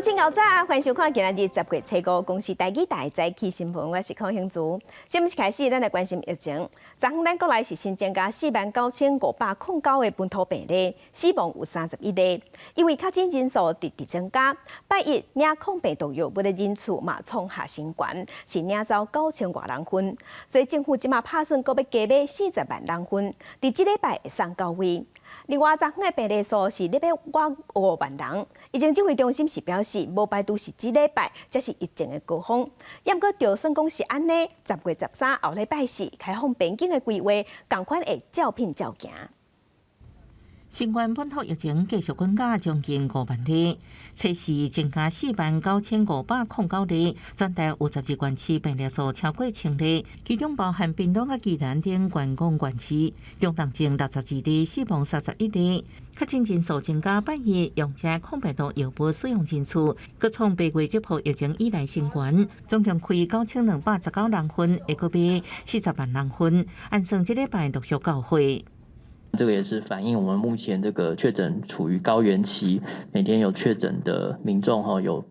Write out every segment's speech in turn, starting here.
請𠢕早，歡迎收看今仔日10月初5公視台語台早起新聞，我是鄺興珠。新聞開始，咱來關心疫情。昨昏咱國內是新增加49,509個本土病例，死亡有31例。因為確診人數直直增加，拜一領抗病毒藥物的人數嘛創下新高，是領走9000外人份。所以政府這馬拍算閣欲加買40萬人份，佇這禮拜會送到位。另外，昨昏的病例數是咧欲倚5萬人。疫情指揮中心是表示，無排除是這禮拜才是疫情的高峰。毋過就算講是按呢，10月13後禮拜四開放邊境的規劃，仝款會照片照行。新冠本土疫情繼續滾加將近5萬例，測試增加49,509例，全台有12縣市病例數超過1000例，其中包含屏東佮宜蘭等觀光縣市，中重症62例，死亡31例。確診人數增加，拜一用這抗病毒藥物使用人數，閣創8月這波疫情以來新高，總共開9219人份，會閣買40萬人份，按算這禮拜陸續到貨。這個也是反映我們目前這個確診處於高原期，每天有確診的民眾哈，有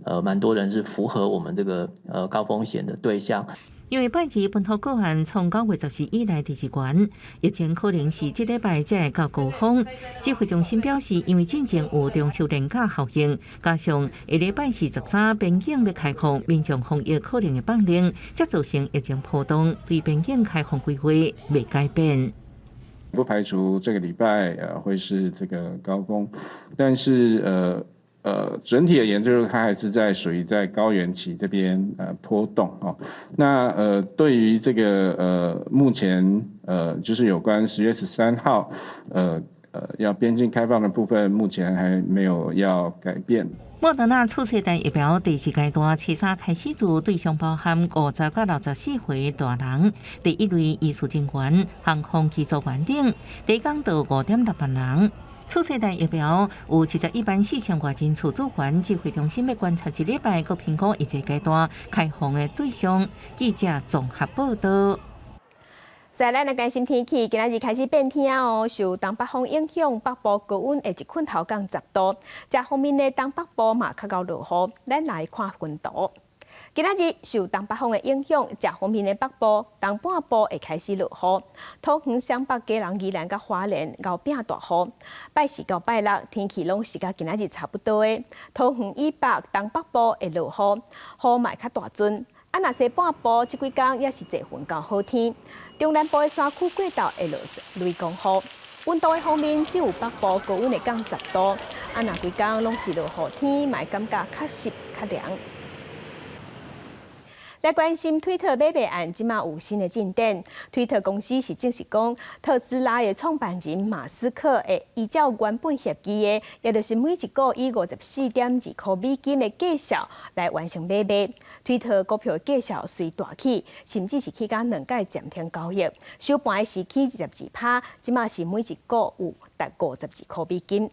蠻多人是符合我們這個高風險的對象。因為拜二本土個案創9月14以來第二高，疫情可能是這禮拜才會到高峰。指揮中心表示，因為進前有中秋連假效應，加上下禮拜四13邊境欲開放，民眾防疫可能會放寬，才造成疫情波動，對邊境開放規劃未改變。不排除這個禮拜會是這個高峰，但是整體而言，就是它還是在屬於在高原期這邊波動哦。那對於這個目前就是有關10月13號要邊境開放的部分，目前還沒有要改變。莫德納次世代疫苗第二階段測試開始做，對象包含50到64歲大人，第一類醫事人員、航空機組員等，提供到5.6萬人。次世代疫苗有71萬4000外人次組員，指揮中心欲觀察一禮拜，閣評估下一階段開放的對象。記者綜合報道。再來，咱關心天氣，今仔日開始變天哦。受東北風影響，北部高溫會一困頭降10度。這方面的東北部嘛較𠢕落雨。咱來看雲圖。今仔日受東北風的影響，這方面的北部、東半部會開始落雨。桃園、雙北、基隆、宜蘭佮花蓮𠢕變大雨。拜四到拜六天氣攏是佮今仔日差不多的。桃園以北、東北部會落雨，雨嘛較大陣。啊，若西半部這幾工也是濟雲到好天。中南部的山區過晝會落雷公雨。溫度的方面，只有北部高溫會降十度。啊，若規工攏是落雨天，嘛會感覺較濕較涼。來關心推特買賣案，這馬有新的進展。推特公司是證實講，特斯拉的創辦人馬斯克會依照原本協議的，也就是每一股以54.2塊美金的價數來完成買賣。推特股票價數隨大起，甚至是起到兩改暫停交易，收盤時起22%，這馬是每一股有達52塊美金。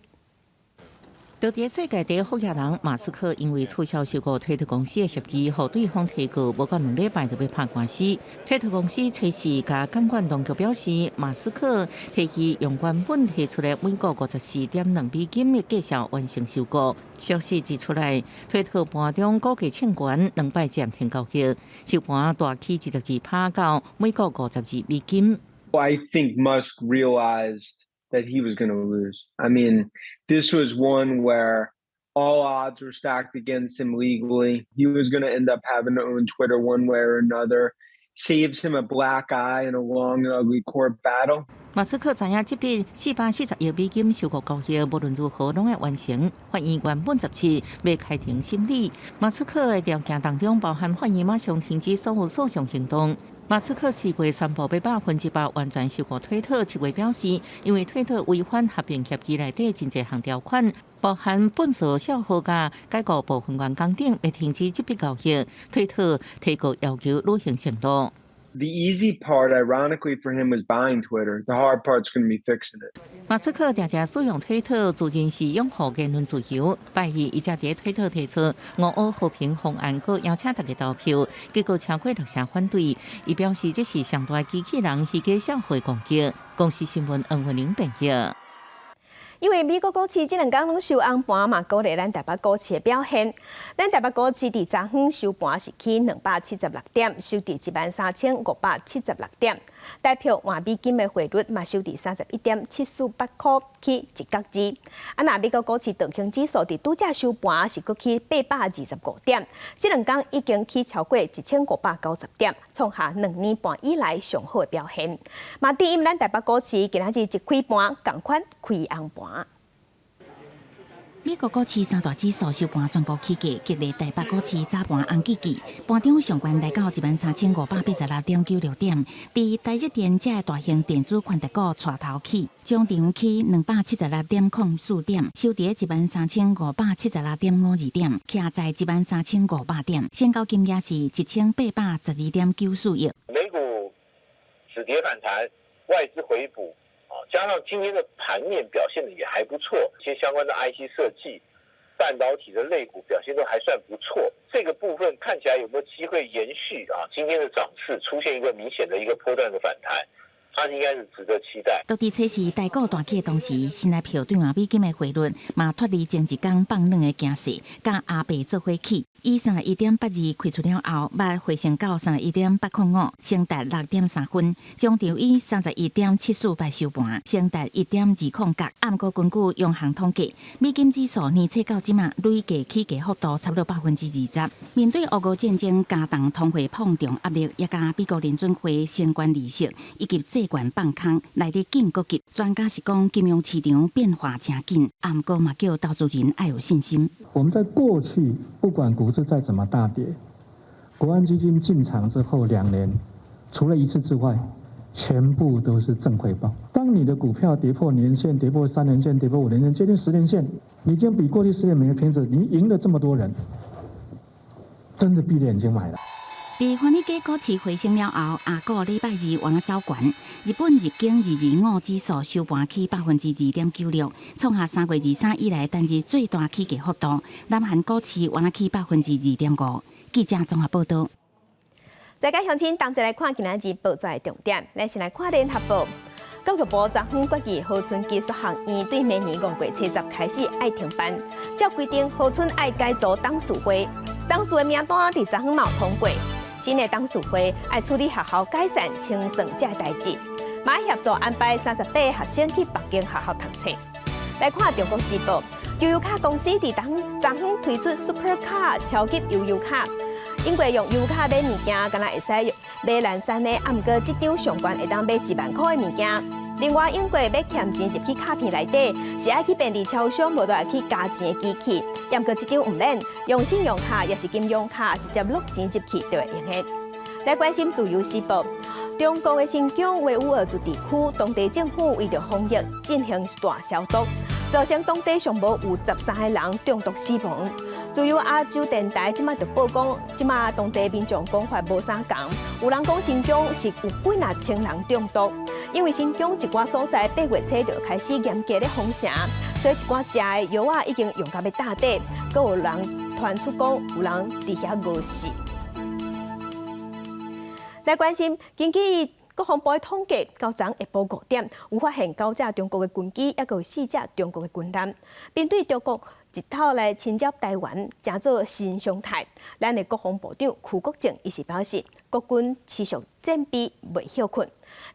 就佇世界第一富額人馬斯克，因為取消收購推特公司的協議，予對方提告，無夠2禮拜就欲拍官司。推特公司初時共監管當局表示，馬斯克提議用原本提出的每股54.2美金的價數完成收購。消息一出來，推特盤中股價衝懸，兩擺暫停交易，收盤大起22%到每股52美金。 I think Musk realized that he was going to lose. I mean, this was one where all odds were stacked against him legally. He was going to end up having to own Twitter one way or another. Saves him a black eye in a long and ugly court battle. 馬斯克知影這筆440億美金收購交易，無論如何攏愛完成。法院原本17欲開庭審理，馬斯克的條件當中包含法院馬上停止所有訴訟行動。馬斯克4月宣布欲100%完全收購推特，7月表示，因為推特違反合併協議內底真濟項條款，包含笨舌笑話佮解僱部分員工等，欲停止這筆交易。推特提告要求履行承諾。 The easy part, ironically for him, was buying Twitter. The hard part's going to be fixing it. 馬斯克常常使用推特，自認是擁護言論自由。拜二，伊才佇推特提出俄烏和平方案，閣邀請大家投票，結果超過六成反對。伊表示這是上大機器人虛假笑話攻擊。公視新聞黃慧玲編譯。因為美國股市這兩工攏收紅盤嘛，鼓勵咱台北股市的表現。咱台北股市佇昨昏收盤是起276點，收佇13,576點。台票換美金的匯率嘛，收佇31.748箍起一角二。啊，若美國股市道瓊指數佇拄才收盤是閣起825點，這兩工已經起超過1590點，創下2年半以來上好的表現。嘛，對應咱台北股市今仔日一開盤，仝款開紅盤。美國股市三大指數收盤全部起價，激勵台北股市早盤紅吱吱，盤中上懸來到13,586.96點。佇台積電這大型電子權值股帶頭起，終場起276.04點，收佇13,576.52點，徛在13,500點，成交金額是1812.94億。美股止跌反彈，外資回補。加上今天的盤面表現得也還不錯，一些相關的 IC 設計、半導體的類股表現都還算不錯。這個部分看起來有沒有機會延續啊？今天的漲勢出現一個明顯的一個波段的反彈，它應該是值得期待。到佇測試台股大起的同時，新台票兌換美金的匯率嘛脫離前一工放軟的驚勢，佮阿伯做伙起，以31.82開出了後，捌回升到31.805，升達6.3分，終場以31.748收盤，升達1.20角。毋過根據央行統計，美金指數年初到這馬累計起價幅度差不多20%。面對俄烏戰爭加重通貨膨脹壓力，也佮美國聯準會升懸利息以及債券放空來得緊閣急。專家是講金融市場變化誠緊，毋過嘛叫投資人愛有信心。我們在過去不管股市再怎麼大跌，國安基金進場之後2年，除了一次之外，全部都是正回報。當你的股票跌破年線、跌破3年線、跌破5年線、接近10年線，你已經比過去10年每個平子，你贏了這麼多人，真的閉著眼睛買了。佇華爾街股市回升了後，亞股禮拜二往走懸。日本日經225指數收盤起2.96%，創下3月23以來單日最大起價幅度。南韓股市往起2.5%。記者綜合報道。再佮鄉親同齊來看今仔日報紙的重點，咱先來看聯合報。教育部昨昏決議，和春技術學院對明年5月70開始愛停辦，照規定和春愛改組董事會，董事的名單佇昨昏嘛有通過。新的董事會愛處理學校解散清算這代誌，嘛協助安排38個學生去北京學校讀冊。來看《中國時報》，悠遊卡公司佇昨昏推出 Super 卡超級悠遊卡，英國用悠遊卡買物件，敢若會使買藍山的，啊，毋過這張上懸會當買1萬箍的物件。另外，英國欲儉錢入去卡片內底，是愛去便利超商，無就愛去加錢的機器。毋過這張毋免，用信用卡抑是金融卡直接落錢入去就會用的。來關心自由時報，中國的新疆維吾爾自治區當地政府為著防疫進行大消毒，造成當地上無有13個人中毒死亡。自由亞洲電台這馬就報講，這馬當地民眾講法無相仝，有人講新疆是有幾若千人中毒，因為新疆一寡所在8月初就開始嚴格咧封城，所以一寡食的藥仔已經用到欲焦底，閣有人傳出講有人佇遐餓死。來關心，根據國防部的統計，到昨下晡5點，有發現九架中國的軍機，抑閣有四架中國的軍艦，面對中國一套來侵佔台灣，成做新常態。咱的國防部長邱國正伊是表示，國軍持續戰備，袂歇睏。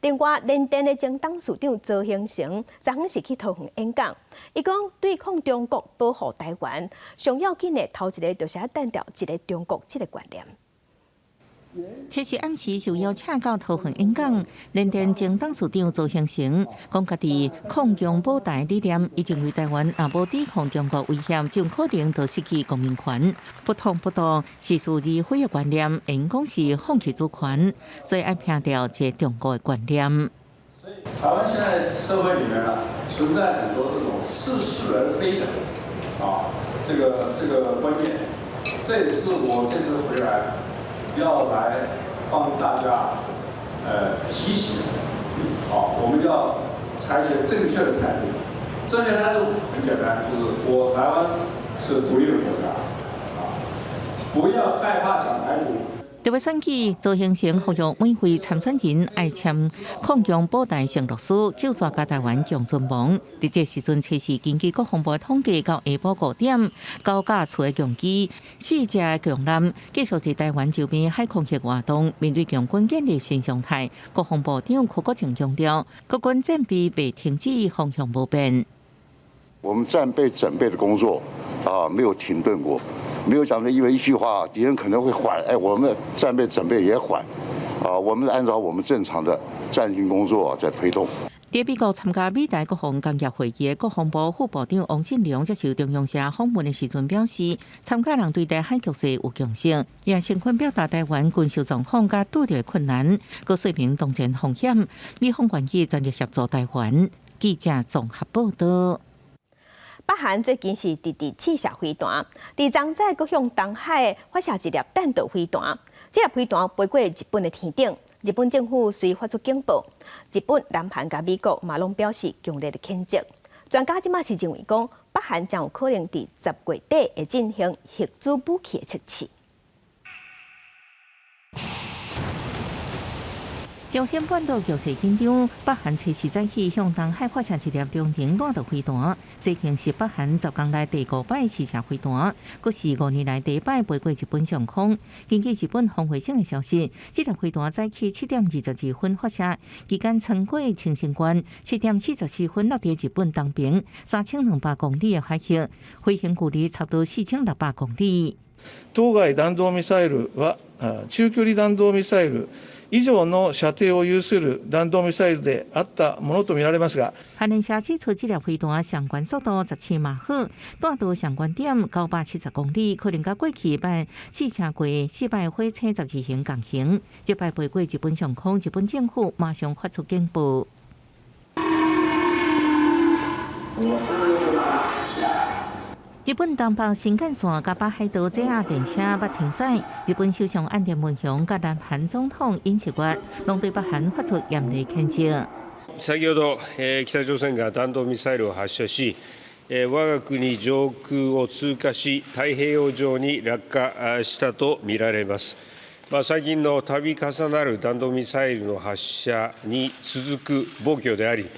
另外，聯電的前董事長曹興誠昨昏是去桃園演講，伊講對抗中國、保護台灣，上要緊的頭一个就是愛彈掉一个中國這个觀念。七日暗時受邀請到桃園演講，聯電前董事長曹興誠講，家己抗中保台理念，伊認為台灣若無抵抗中國威脅，就可能就失去公民權。不統不獨是似是而非的觀念，應講是放棄主權，所以愛摒掉這中國的觀念。台灣現在社會裡面呢，存在很多這種似是而非的啊，這個觀念，這也是我這次回來要來幫大家，提醒，好，我們要採取正確的態度。正確態度很簡單，就是我台灣是獨立的國家，啊，不要害怕講台獨。特別選舉遭形成呼籲每位參選人愛簽控強保台承諾書，照煞共台灣共存亡。佇這時陣，測試根據國防部統計，到下晡5點，九架次的共機，四隻共艦繼續佇台灣周邊海空域活動。面對共軍建立新常態，國防部長柯國正強調，國軍戰備袂停止，方向無變。我們戰備準備的工作啊，沒有停頓過。沒有講的，因為一句話，敵人可能會緩，哎，我們戰備準備也緩，啊，我們按照我們正常的戰訓工作在推動。佇美國參加美台國防工業會議的國防部副部長王信良接受中央社訪問的時陣表示，參加人對台海局勢有共識，也誠懇表達台灣軍售狀況佮拄著的困難，閣說明當前風險，美方願意全力協助台灣。記者綜合報道。北韓最近是直直試射飛彈，佇昨早閣向東海發射一粒彈道飛彈，這粒飛彈飛過日本的天頂，日本政府隨發出警報，日本、南韓佮美國嘛攏表示強烈的譴責。專家這馬是認為講，北韓將有可能佇10月底會進行核子武器的測試。朝鮮半島局勢緊張，北韓測試早起向東海發射一粒中程彈道飛彈，這已經是北韓10工來第五擺試射飛彈，閣是5年來第一擺飛過日本上空。根據日本防衛省的消息，這粒飛彈早起7點22分發射，期間穿過青森縣，7點44分落佇日本東邊3200公里的海域，飛行距離差不多4600公里。當該弾道ミサイルは中距離弾道ミサイル以上の射程を有する弾道ミサイルであったものと見られますが，韓聯社指出，這粒飛彈上懸速度17馬赫，彈道上懸點970公里，可能佮過去擺試射過四擺火星12型共型。這擺飛過日本上空，日本政府馬上發出警報。日本東北新幹線佮北海道 JR 電車欲停駛。日本首相岸田文雄佮南韓總統尹錫悅攏對北韓發出嚴厲譴責。先ほど北朝鮮が弾道ミサイルを発射し、我が国上空を通過し、太平洋上に落下したと見られます。最近の度重なる弾道ミサイルの発射に続く暴挙であり、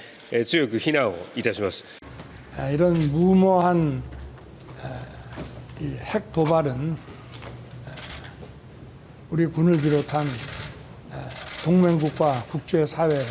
強く非難をいたします。이런 무모한 핵 도발은 우리 군을 비롯한 동맹국과 국제사회의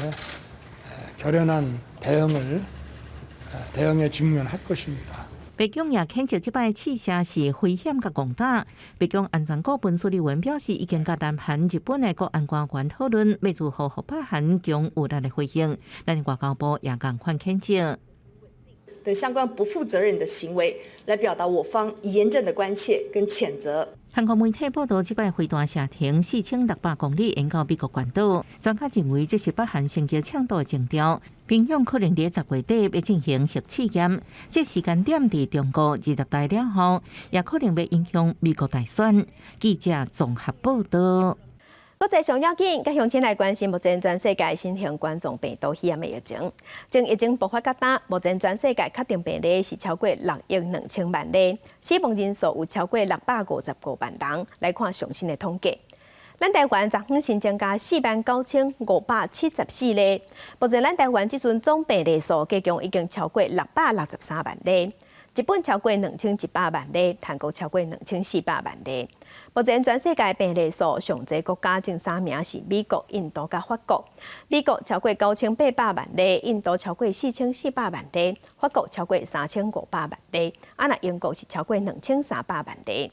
결연한 대응에 직면할 것입니다. 白宮也譴責這擺試射是危險佮戇膽。白宮安全顧問蘇利文表示，已經佮南韓、日本的國安官員討論，欲如何予北韓強有力的回應。咱外交部也仝款譴責。等相關不負責任的行為，來表達我方嚴正的關切跟譴責。韓國媒體報道，這擺飛彈射程4600公里，延到美國關島。專家認為，這是北韓升級搶渡的徵兆，平壤可能佇10月底欲進行核試驗。這時間點佇中國20大了後，也可能欲影響美國大選。記者綜合報道。國際上要緊，佮鄉親來關心目前全世界新型冠狀病毒肺炎的疫情。從疫情爆發到今，目前全世界確定病例是超過6億2千萬例，死亡人數有超過655萬人。來看上新的統計，咱台灣昨昏新增加4萬9574例，目前咱台灣這陣總病例數加總已經超過663萬例。日本超過2100萬例，韓國超過2400萬例。目前全世界病例數上濟國家前三名是美國、印度佮法國。美國超過9800萬例，印度超過4400萬例，法國超過3500萬例，啊若英國是超過2300萬例。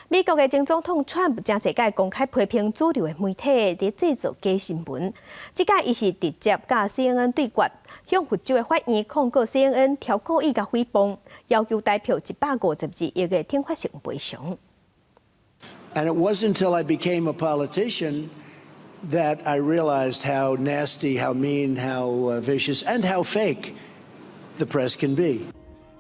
美國的前總統川普誠濟擺公開批評主流的媒體佇製造假新聞，這擺伊是直接佮 CNN 對決，向佛州的法院控告 CNN 挑故意佮誹謗，要求台票152億的懲罰性賠償。 And it wasn't until I became a politician that I realized how nasty, how mean, how vicious, and how fake the press can be.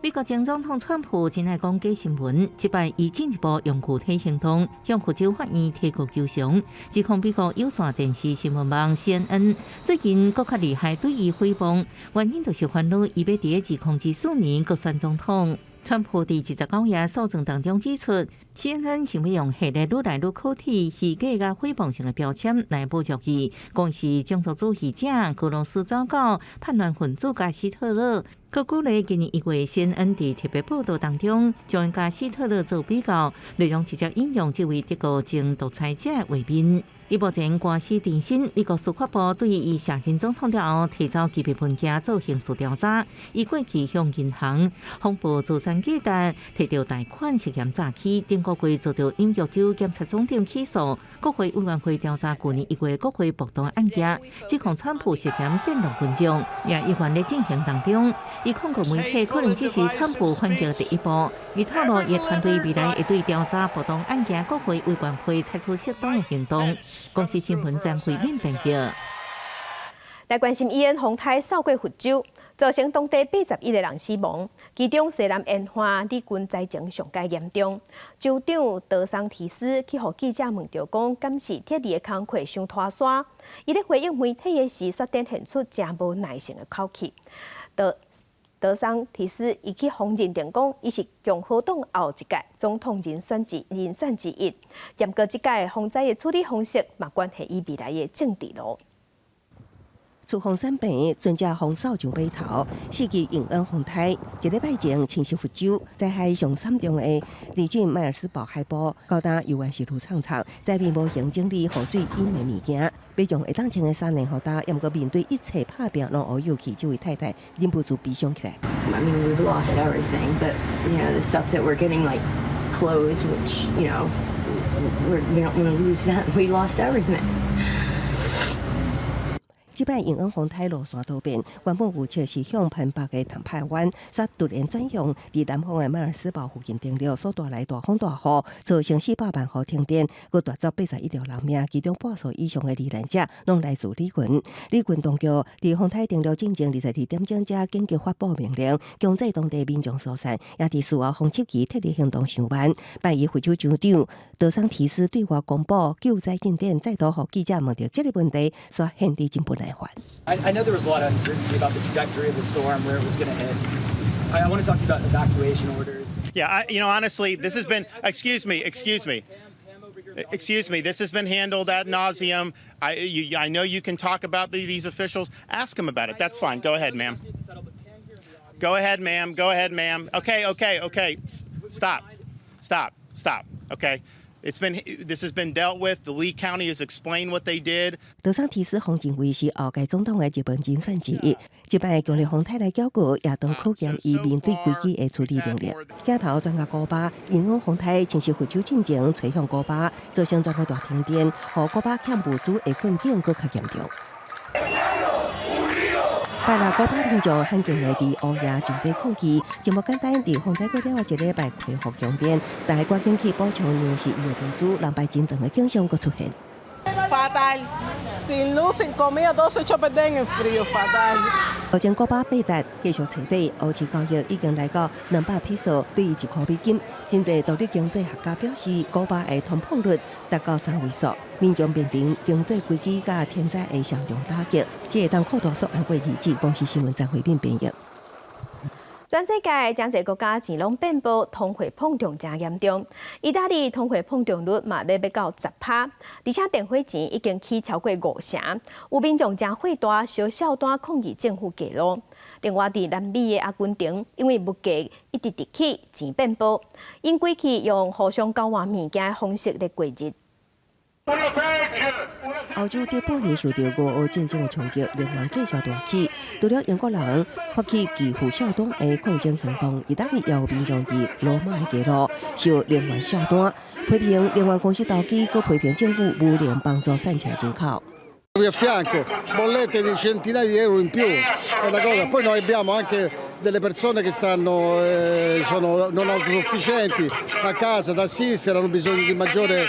美國前總統川普真愛講假新聞，這擺伊進一步用具體行動向佛州法院提告求償，指控美國有線電視新聞網 CNN 最近閣較厲害對伊誹謗，原因就是煩惱伊欲佇2024年閣選總統。川普佇29頁訴狀當中指出， CNN 想欲用系列愈來愈可恥、虛假佮誹謗性的標籤來侮辱伊，講是種族主義者、俄羅斯走狗、叛亂分子佮希特勒。閣舉例今年1月，CNN 佇特別報道當中，將佮希特勒做比較，內容直接引用這位德國前獨裁者的畫面。伊目前官司纏身，美國司法部對伊卸任總統了後提走機密文件做刑事調查。伊過去向銀行謊報資產價值，提著貸款涉嫌詐欺，頂個月遭著紐約州檢察總長起訴。國會委員會調查舊年1月國會暴動案件，指控川普涉嫌煽動群眾，也依然咧進行當中。伊控告媒體可能只是川普反擊第一步。伊透露，伊團隊未來會對調查暴動案件國會委員會採取適當的行動。公視新聞張惠敏編譯。來關心伊恩風颱掃過佛州，造成當地81個人死亡，其中西南沿岸美軍災情上蓋嚴重。州長德桑提斯去予記者問著講，敢是撤離的工課傷拖捾？伊咧回應媒體的時，煞展現出誠無耐性的口氣。德桑提斯伊去否認定講，伊是共和黨後一屆總統人選之一。毋過這屆風災的處理方式，嘛關係伊未來的政治路。自風山病，船隻風掃上碼頭，四級永恩風颱，一禮拜前侵襲佛州，災害上慘重的鄰近邁爾斯堡海埔，高達猶原是愈慘慘，災民無閒整理雨水淹的物件，民眾會當穿的衫呢，予焦，毋過面對一切拍拚攏烏有去，這位太太忍不住悲傷起來。 I mean, we've lost everything, but the stuff that we're getting, like clothes, which we don't want to lose that. We lost everything. 這擺永恩風颱路線多變，原本預測是向偏北的坦帕灣，煞突然轉向佇南方的邁爾斯堡附近登陸，所帶來大風大雨，造成400萬戶停電，閣奪走81條人命，其中半數以上的罹難者攏來自美軍。美軍當局佇風颱登陸進前22點鐘才緊急發布命令，強制當地民眾疏散，也佇事後封測其撤離行動傷慢。拜一佛州州長德桑提斯對外公布救災進展，再度予記者問著這個問題，煞顯得真不耐煩。 I know there was a lot of uncertainty about the trajectory of the storm, where it was going to hit. I want to talk to you about evacuation orders. Yeah, honestly, this has been, excuse me, excuse me. Excuse me, this has been handled ad nauseum. I know you can talk about these officials. Ask them about it. That's fine. Go ahead, ma'am. Go ahead, ma'am. Go ahead, ma'am. Okay. Stop. Stop. Stop. Okay. This has been dealt with. The Lee County has explained what they did. 德桑提斯予認為是後屆總統的熱門人選之一。這擺強烈風颱來攪局，也當考驗伊面對危機的處理能力。鏡頭轉到古巴，永恩風颱侵襲佛州進前，吹向古巴，造成全國大停電，予古巴欠物資的困境閣較嚴重。拜六古巴民眾罕見的佇烏夜上街抗議，真無簡單。佇風災過了一禮拜恢復供電，但係趕緊去補充糧食與物資，人排真長的景象閣出現。 Fatal, sin luz, sin comida, todo se echó a perder en el frío, fatal. 目前古巴八達繼續揣底，烏市交易已經來到200披索對1塊美金。真濟獨立經濟學家表示，古巴的通膨率達到三位數，民眾面臨經濟危機佮天災的雙重打擊，這會當擴大煞安過日子。公視新聞張惠敏編譯。全世界誠濟國家錢攏變薄，通貨膨脹誠嚴重。意大利通貨膨脹率嘛咧欲到10趴，而且電火錢已經起超過5成，有民眾誠火大，燒數單抗議政府加路。另外，佇南美的阿根廷，因為物價一直直起，錢變薄，𪜶規氣用互相交換物件的方式來過日。歐洲這半年受著俄烏戰爭的衝擊，能源價格大起。除了英國人發起支付數單的抗爭行動，意大利也有民眾佇羅馬的街路燒能源數單，批評能源公司投機，閣批評政府無能幫助散赤人口。 Qui a fianco, bollette di centinaia di euro in più, è una cosa. Poi noi abbiamo anche delle persone che sono non autosufficienti a casa da assistere, hanno bisogno di maggiore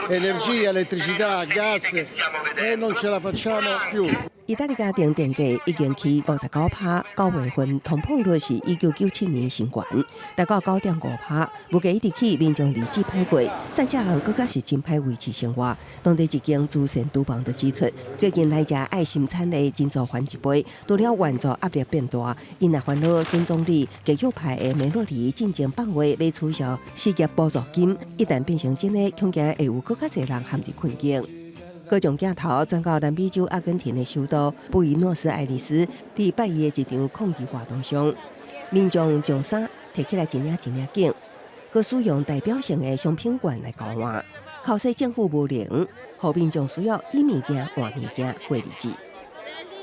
energia, elettricità, gas e non ce la facciamo più. 意大利家庭電價已經起59%，9月份通膨率是1997年新懸，達到9.5%。物價一直起，民眾日子歹過，散遮人閣較是真歹維持生活。當地一間慈善廚房就指出，最近來食愛心餐的人數翻一倍，除了援助壓力變大，𪜶也煩惱準總理極右派的梅洛尼進前放話欲取消失業補助金，一旦變成真的，恐驚會有閣較濟人陷入困境。閣將鏡頭轉到南美洲阿根廷的首都布宜諾斯艾利斯，佇拜一的一場抗議活動上，民眾將衫提起來一領一領緊，閣使用代表性的商品券來交換，哭訴政府無能，予民眾需要以物件換物件過日子。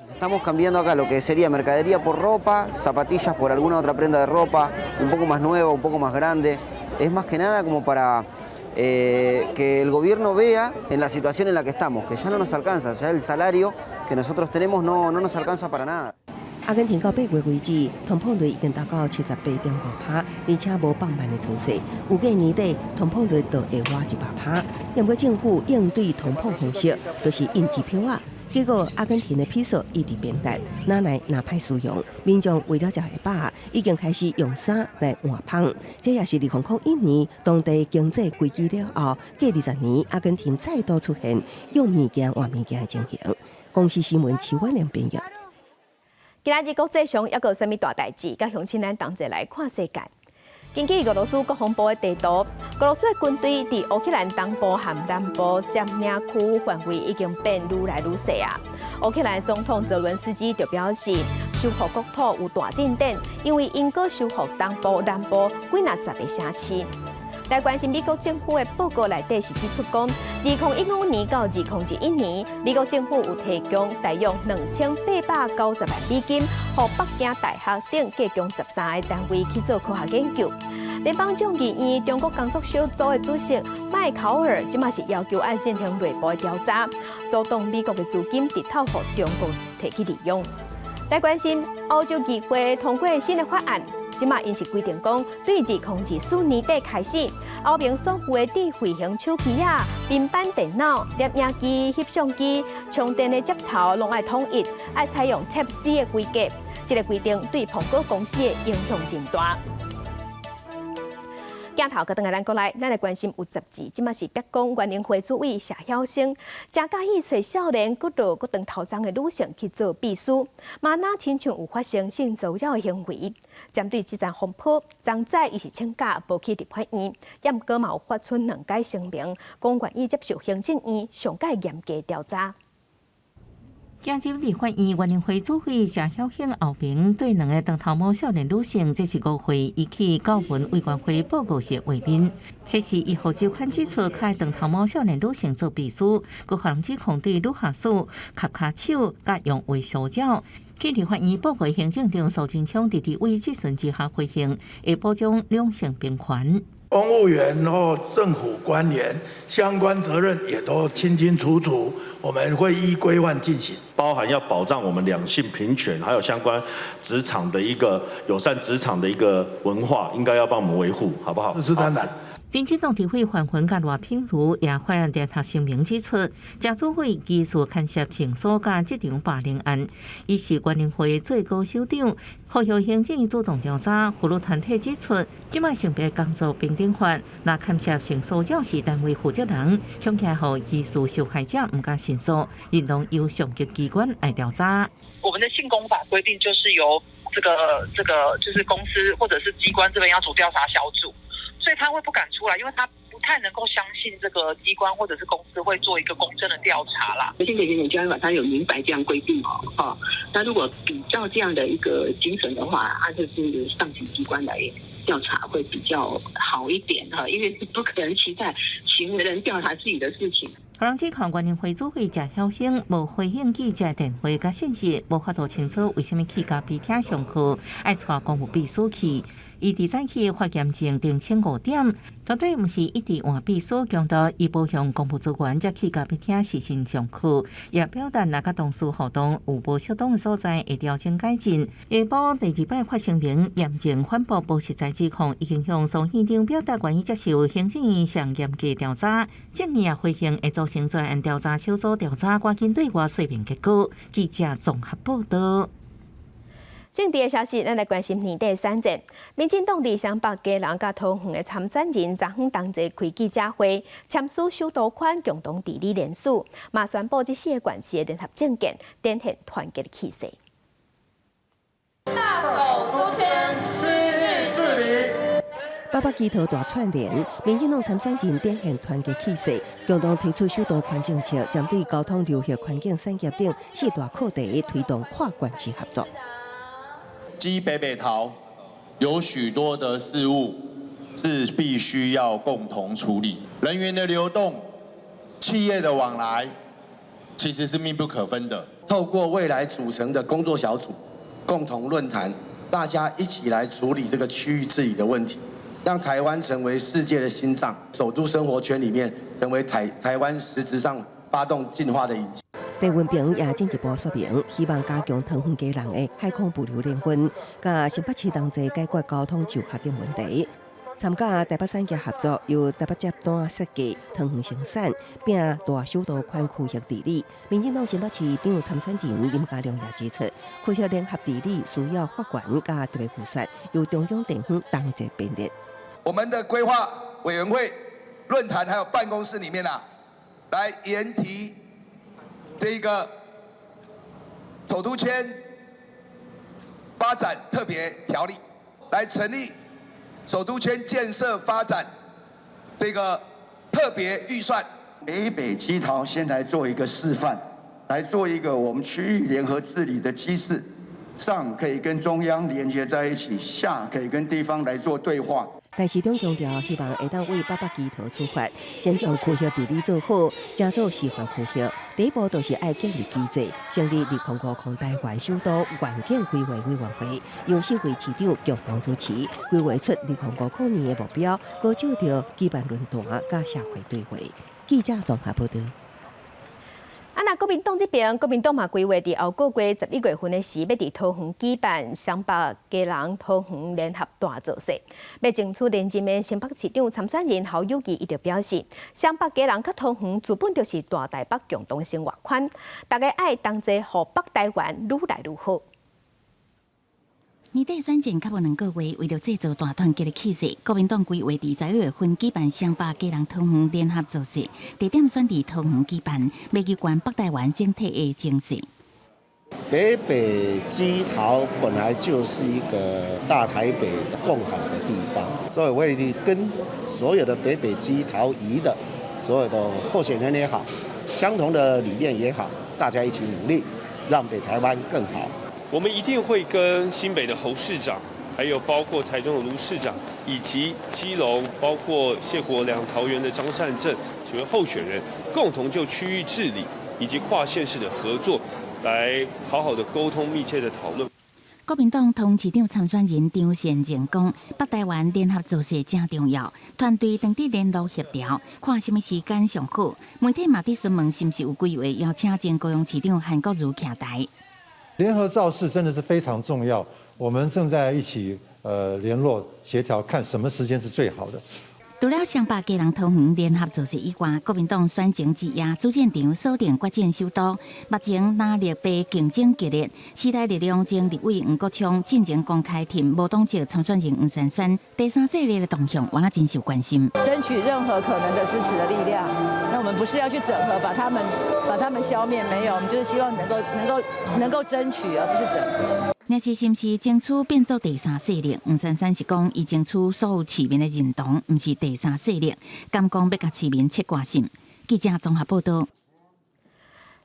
Estamos cambiando acá lo que sería mercadería por ropa, zapatillas por alguna otra prenda de ropa, un poco más nueva, un poco más grande. Es más que nada como para que el gobierno vea en la situación en la que estamos, que ya no nos alcanza, ya el salario que nosotros tenemos no nos alcanza para nada. 阿根廷到8月為止，通膨率已經達到78.5%，而且無放慢的趨勢。預計年底通膨率就會倚100%。不過政府應對通膨方式，就是印支票仔。結果阿根廷的披索一直變值，哪來若歹使用？民眾為了食會飽，已經開始用衫來換麭。這也是2001年當地經濟危機了後，隔20年阿根廷再度出現用物件換物件的情形。公視新聞徐婉玲編譯。今仔日國際上猶閣有啥物大代誌？佮鄉親咱同齊來看世界。根據俄羅斯國防部的地圖，俄羅斯的軍隊佇烏克蘭東部和南部佔領區範圍已經變愈來愈細啊。烏克蘭總統澤倫斯基就表示，收復國土有大進展，因為𪜶閣收復東部、南部幾若十个城市。來關心美國政府的報告內底是指出講，2015年到2021年，美國政府有提供大約2890萬美金，予北京大學等計共13個單位去做科學研究。聯邦眾議院中國工作小組的主席麥考爾，這馬是要求愛進行內部的調查，阻擋美國的資金直透予中國提去利用。來關心歐洲議會通過新的法案。這馬𪜶是規定講，對2024年底開始，歐盟所有的智慧型手機仔、平板電腦、攝影機、翕相機、充電的接頭，攏愛統一，愛採用 Type C 的規格。這个規定對蘋果公司的影響真大。鏡頭閣轉來咱國內，咱來關心有雜誌，這馬是逼講原民會主委謝曉星，誠佮意揣少年閣落閣長頭鬃的女性去做秘書，嘛若親像有發生性騷擾的行為。針對這場風波，昨早伊是請假無去立法院，毋過嘛有發出兩解聲明，講願意接受行政院上蓋嚴格調查。行入立法院原民會主委謝曉星後面對兩个長頭毛少年女性，這是誤會伊去教文委員會報告時畫面。這是伊予周刊指出，開長頭毛少年女性做秘書，閣予人指控對女下屬揩跤手，佮用話騷擾。去立法院報告行政長蘇貞昌佇立委質詢之下回應，會保障兩性平權。公務員或政府官員相關責任也都清清楚楚，我們會依規範進行，包含要保障我們兩性平權，還有相關職場的一個友善職場的一個文化，應該要幫我們維護，好不好？這是當然。民進黨立委范雲佮賴品如也發聯合聲明指出，謝主委疑似牽涉性騷擾職場霸凌案，伊是原民會最高首長，呼籲行政主動調查。婦女團體指出，這擺性別工作平等法，若牽涉性騷擾是單位負責人，恐驚予疑似受害者毋敢申訴，應當由上級機關來調查。我們的性工法規定，就是由這個就是公司或者是機關這邊要組調查小組。所以他會不敢出來，因為他不太能夠相信這個機關或者是公司會做一個公正的調查啦。性別平等教育法它有明白這樣規定哦，哈，那如果比照這樣的一個精神的話，它就是上級機關來調查會比較好一點哈，因為不可能期待行為人調查自己的事情。予人指控原民會主委謝曉星無回應記者電話佮信息，無法度清楚為啥物去咖啡廳上課，愛帶公務秘書去。伊佇早起發嚴症定清5點，團隊毋是一直換秘書，強調伊無向公部資源，才去咖啡廳視訊上課，也表達若佮同事互動有無適當的所在會調整改進。下晡第二擺發聲明，嚴正反駁無實在指控，已經向蘇院長表達願意接受行政院上嚴格調查。政院也回應會組成專案調查小組調查，趕緊對外說明結果。記者綜合報道。政治的消息，咱來關心年底選戰。民進黨佇雙北基隆佮桃園的參選人，昨昏同齊開記者會，簽署首都圈共同治理聯署，嘛宣布這四個縣市的聯合政見，展現團結的氣勢。大首都圈區域治理。八北基桃大串聯，民進黨參選人展現團結氣勢，共同提出首都圈政策，針對交通、流行、環境、產業等四大課題，推動跨縣市合作。基北北桃有許多的事務是必須要共同處理，人員的流動、企業的往來，其實是密不可分的。透過未來組成的工作小組，共同論壇，大家一起來處理這個區域治理的問題，讓台灣成為世界的心臟，首都生活圈裡面成為台灣實質上發動進化的引擎。鄭文平也進一步說明，希望加強桃園基隆的海空物流聯運，佮新北市同齊解決交通就學等問題。參加台北產業合作，由台北接單設計，桃園生產，並大首都圈區域治理。民進黨新北市長參選人林佳龍也指出，區域聯合治理需要法權佮特別預算，由中央地方同齊編列。我們的規劃委員會論壇還有辦公室裡面啊，來研提這個首都圈發展特別條例，來成立首都圈建設發展這個特別預算。北北基桃先來做一個示範，來做一個我們區域聯合治理的機制，上可以跟中央連接在一起，下可以跟地方來做對話。但市長強調，希望會當為八北基桃出發，先將區域治理做好，才做示範區域。第一步就是愛建立機制，成立2050台灣首都願景規劃委員會，由四位市長共同主持，規劃出2050年的目標，閣藉著舉辦論壇佮社會對話。記者綜合報道。啊，若國民黨這邊，國民黨嘛規劃佇後個月11月份的時，欲佇桃園舉辦雙北基隆桃園聯合大造勢，欲爭取連任的新北市長參選人侯友宜，伊就表示，雙北基隆佮桃園根本就是大台北共同生活圈，大家愛同齊予北台灣愈來愈好。年底選戰較無2個月，為著製造大團結的氣勢，國民黨規劃佇11月份舉辦雙北基隆桃園聯合造勢，地點選佇桃園舉辦，欲求懸北台灣整體的情勢。北北基桃本來就是一個大台北的共好的地方，所以我會跟所有的北北基桃宜的所有的候選人也好，相同的理念也好，大家一起努力，讓北台灣更好。我們一定會跟新北的侯市長，還有包括台中的盧市長，以及基隆，包括謝國樑、桃園的張善政幾位候選人，共同就區域治理以及跨縣市的合作，來好好的溝通、密切的討論。國民黨桃園市長參選人張善政講，北台灣聯合造勢誠重要，團隊當佇聯絡協調，看啥物時間上好。媒體嘛佇詢問是毋是有規劃邀請前高雄市長韓國瑜徛台。聯合造勢真的是非常重要，我們正在一起聯絡協調，看什麼時間是最好的。除了雙北基隆桃園聯合造勢以外，國民黨選前之夜主戰場鎖定決戰首都。目前藍綠白競爭激烈，時代力量前立委黃國昌進前公開挺無黨籍參選人黃珊珊，第三勢力的動向，我真受關心。爭取任何可能的支持的力量。那我們不是要去整合，把他們消滅，沒有，我們就是希望能夠爭取，而不是整合。若是是毋是爭取變做第三勢力？黃珊珊是講，伊爭取所有市民的認同，毋是第三勢力，敢講欲共市民切割心。記者綜合報道。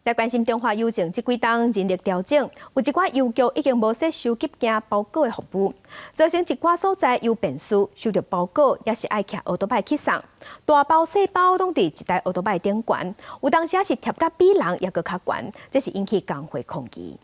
來關心中華郵政這幾冬人力調整，有一寡郵局已經無說收急件包裹的服務，造成一寡所在郵便士收著包裹，也是愛騎歐多拜去送，大包細包攏佇一台歐多拜頂懸，有當時是疊甲比人猶閣較懸，這是引起工會抗議。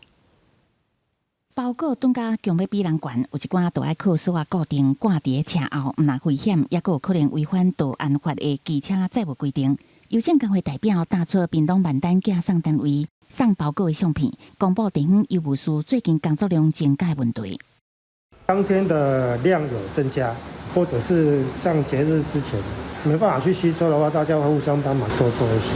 包裹轉甲強欲比人懸，有一寡都愛靠鎖仔固定掛佇咧車後，毋但危險，抑閣有可能違反道安法的機車載物規定。郵政工會代表打出屏東萬丹寄送單位送包裹的相片，公布地方郵務士最近工作量增加的問題。當天的量有增加，或者是像節日之前沒辦法去吸收的話，大家會互相幫忙多做一些。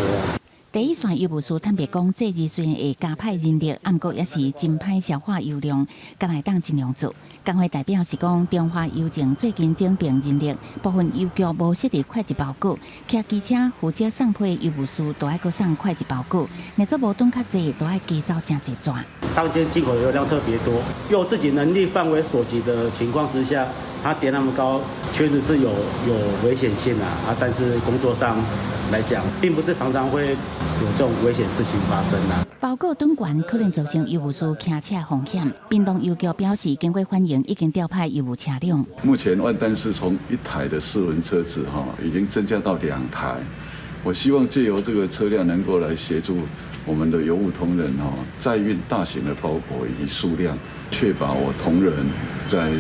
第一線郵務士坦白講，這日雖然會加派人力，毋過也是真歹消化郵量，敢會當盡量做。工會代表是講，中華郵政最近整併人力，部分郵局無設置快遞包裹，騎機車負責送批的郵務士都愛閣送快遞包裹，若做無轉較濟，都愛加走誠濟紙。當天進口郵量特別多，用自己能力範圍所及的情況之下，它疊那麼高，確實是有危險性啊！啊，但是工作上來講，並不是常常會有這種危險事情發生啊。包裹轉懸可能造成郵務士騎車風險。屏東郵局表示，經過反映，已經調派郵務車輛。目前萬丹是從一台的四輪車子哈，已經增加到兩台。我希望借由這個車輛能夠來協助我們的郵務同仁哈，載運大型的包裹以及數量，確保我同仁在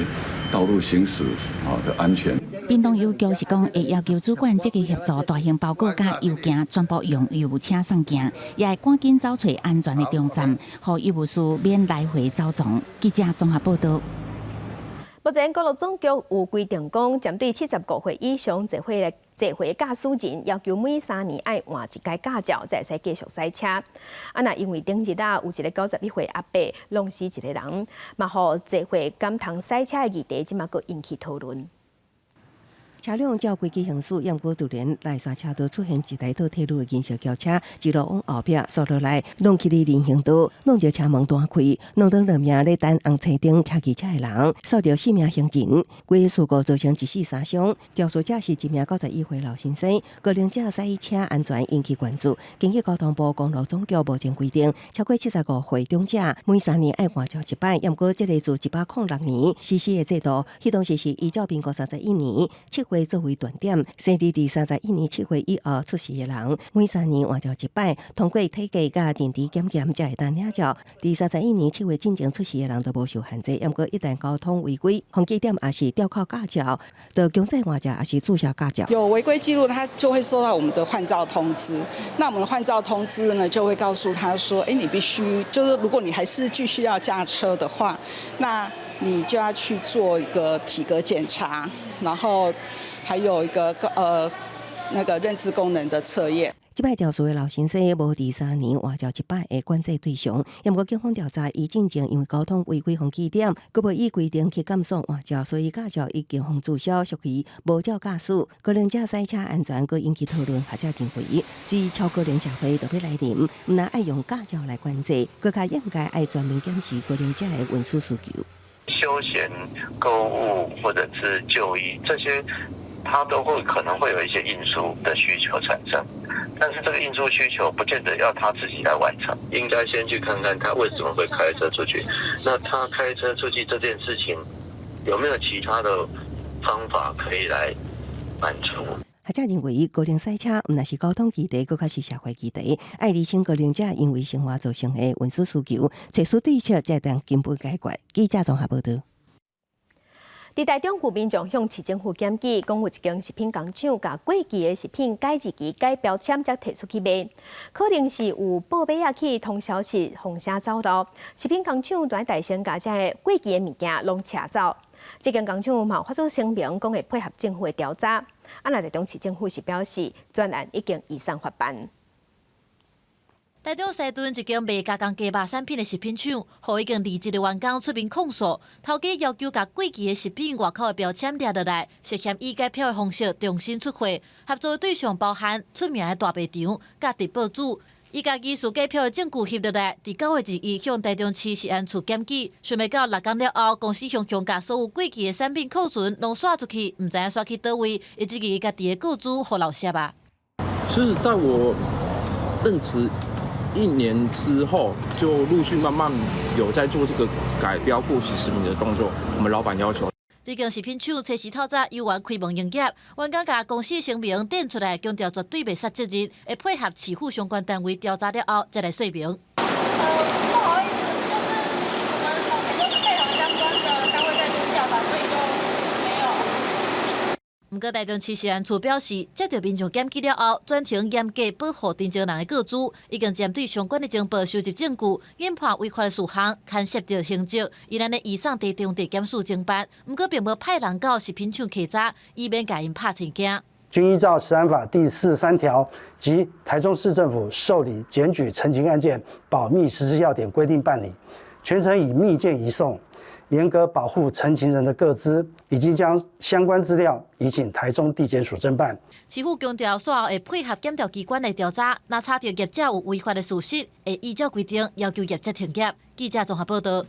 道路行駛好的安全。屏東郵局是講會要求主管積極協助大型包裹佮郵件全部用郵務車送件，也會趕緊走揣安全的中站，予郵務士免來回走傱。記者綜合報道。目前公路總局有規定講，針對75歲以上坐貨駕駛人，要求每3年愛換一擺駕照，才會使繼續駛車。啊，若因為頂日啊，有一個91歲阿伯弄死一個人，嘛予坐貨敢通駛車的議題，這馬閣引起討論。車輛照規矩行駛，毋過突然內線車道出現一台倒退嚕的銀色轎車，一路往後壁煞落來，弄去佇人行道，弄著車門彈開，弄當人命咧等紅青燈騎機車的人，掃著四名行人，規个事故造成一死三傷。肇事者是一名91歲老先生，高齡者駛車安全引起關注。根據交通部公路總局目前規定，超過75歲長者每3年愛換照一擺，毋過這个自106年實施的制度，彼當時是依照民國31年7月作為斷點，生佇佇31年7月以後出世的人，每三年換照一擺，通過體格佮認知檢驗才會當領照。佇31年7月進前出世的人就無受限制，毋過一旦交通違規，紅記點抑是吊扣駕照，就強制換照，抑是註銷駕照。有違規記錄，他就會收到我們的換照通知。那我們的換照通知呢，就會告訴他說：欸，你必須，就是如果你還是繼續要駕車的話，那你就要去做一個體格檢查，然後還有一個那個認知功能的測驗。這擺肇事的老先生無佇3年換照一擺的管制對象，毋過警方調查，伊進前因為交通違規予記點，閣無依規定去監所換照，所以駕照已經予註銷，屬於無照駕駛。高齡者駛車安全，閣引起討論，學者認為，隨超高齡社會就欲來臨，毋但愛用駕照來管制，閣較應該愛全面檢視高齡者的運輸需求。休閒購物或者是就醫這些，他都會可能會有一些運輸的需求產生，但是這個運輸需求不見得要他自己來完成，應該先去看看他為什麼會開車出去，那他開車出去這件事情有沒有其他的方法可以來滿足？學者認為，高齡駛車毋但是交通議題，閣較是社會議題。愛釐清高齡者因為生活造成的運輸需求，揣出對策，才當根本解決。記者綜合報道。佇台中有民眾向市政府檢舉，講有一間食品工廠共過期的食品改日期、改標籤，才提出去賣，可能是有報尾仔去通消息，風聲走漏。食品工廠蹛大聲共這个過期的物件攏拆走。這間工廠嘛發出聲明，講會配合政府的調查。啊，若台中市政府是表示，專案已經移送法辦。台中西屯一間賣加工雞肉產品的食品廠，予已經離職的員工出面控訴，頭家要求共過期的食品外口的標籤掠落來，涉嫌以改票的方式重新出貨。合作的對象包含出名的大賣場、佮直報紙。伊家己撕假票的證據翕落來，佇9月21向台中市食安處檢舉，想袂到6工了後，公司雄雄共所有過期的產品庫存攏刷出去，毋知影刷去佗位，伊質疑家己的個資予漏泄啊。其實在我任職一年之後，就陸續慢慢有在做這個改標過期食品的動作。我們老闆要求。這間食品廠初時透早猶原開門營業，員工共公司聲明展出來，強調絕對袂殺責任，會配合市府相關單位調查了後，才來說明。不好意思，就是我們目前都是毋過台中市食安處表示，接著民眾檢舉了後，轉停嚴格保護陳情人的個資，已經針對相關的情報收集證據，研判違法的事項，牽涉著刑責，依然咧移送台中地檢署偵辦。毋過並無派人到食品廠稽查，以免共𪜶拍天驚。均依照食安法第43條及台中市政府受理檢舉陳情案件保密實施要點規定辦理，全程以密件移送。嚴格保護陳情人的個資，已經將相關資料移請台中地檢署偵辦。市府強調，煞後會配合檢調機關來調查，若查著業者有違法的事實，會依照規定要求業者停業。記者綜合報導。